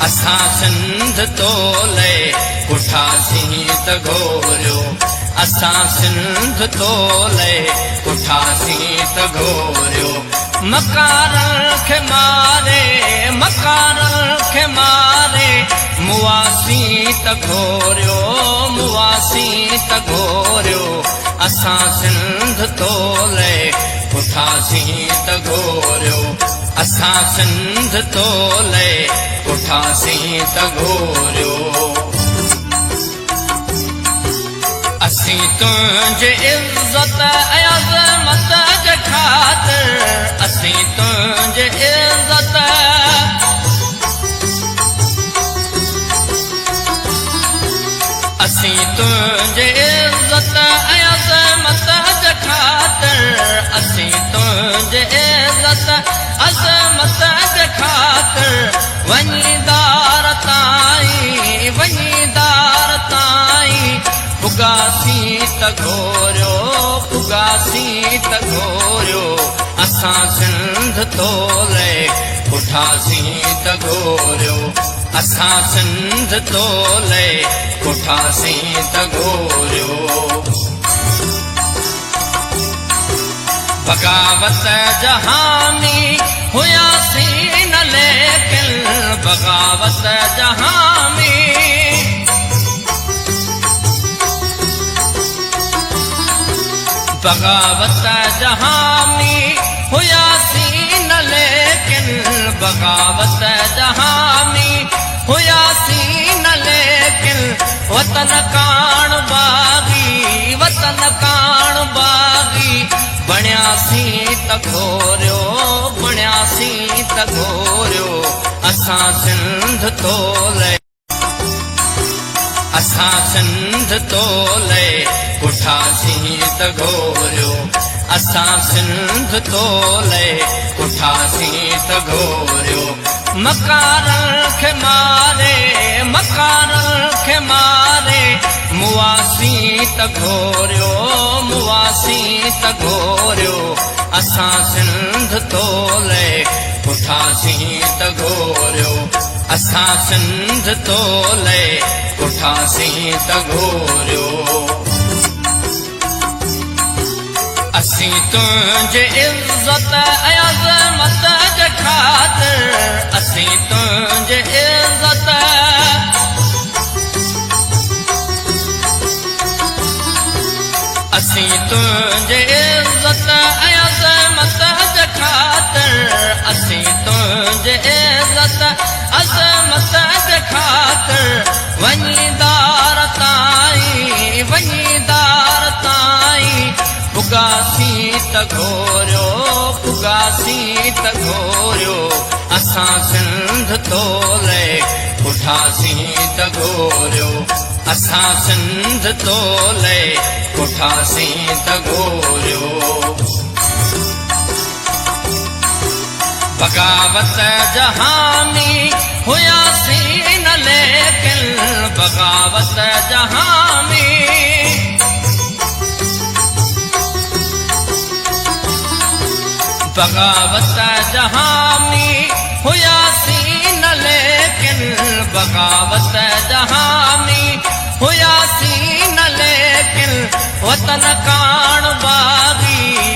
اسان سنڌ تو لئي ڪٺاسين ته گهوريو، اسان سنڌ تو لئي ڪٺاسين ته گهوريو. مڪارن کي ماري، مڪارن کي ماري، مئاسين ته گهوريو، مئاسين ته گهوريو. اسان سنڌ تو لئي ڪٺاسين ته گهوريو، اسان سنڌ تو لئي ڪٺاسين ته گهوريو. اسين تنهنجي عزت ۽ عظمت جي خاطر، اسين تنهنجي عزت، اسين تنهنجي عزت ۽ عظمت جي خاطر، اسين تنهنجي عزت عظمت جي خاطر وڃي دار تائين، وڃي دار تائين پڳاسين ته گهوريو، پڳاسين ته گهوريو. اسان سنڌ تو لئي ڪٺاسين ته گهوريو، اسان سنڌ تو لئي ڪٺاسين ته گهوريو. بغاوت جهامي هياسين نه ليڪن، بغاوت جهامي، بغاوت جهامي هياسين نه ليڪن، بغاوت جهامي هياسين نه ليڪن، وطن ڪاڻ باغي، وطن ڪاڻ باغي بڻياسين ته گهوريو، بڻياسين ته گهوريو. اسان سنڌ تو لئي، اسان سنڌ تو لئي ڪٺاسين ته گهوريو، اسان سنڌ تو لئي ڪٺاسين ته گهوريو. مڪارن کي ماري، مڪارن کي ماري، مئاسين ته گهوريو، مئاسين ته گهوريو. اسان سنڌ تو لئي ڪٺاسين ته گهوريو، اسان سنڌ تو لئي ڪٺاسين ته گهوريو. اسين تنهنجي عزت ۽ عظمت جي خاطر، اسين تنهنجي عزت، اسين تنهنجي عزت ۽ عظمت جي خاطر، اسين تنهنجي عزت عظمت جي خاطر وڃي دار تائين، وڃي دار تائين پڳاسين ته گهوريو، پڳاسين ته گهوريو. اسان سنڌ تو لئي ڪٺاسين ته گهوريو، اسان سنڌ تو لئي ڪٺاسين ته گهوريو. بغاوت جهامي هياسين نه ليڪن، بغاوت جهامي، بغاوت جهامي هياسين نه ليڪن، بغاوت جهامي هياسين نه ليڪن، وطن ڪاڻ باغي.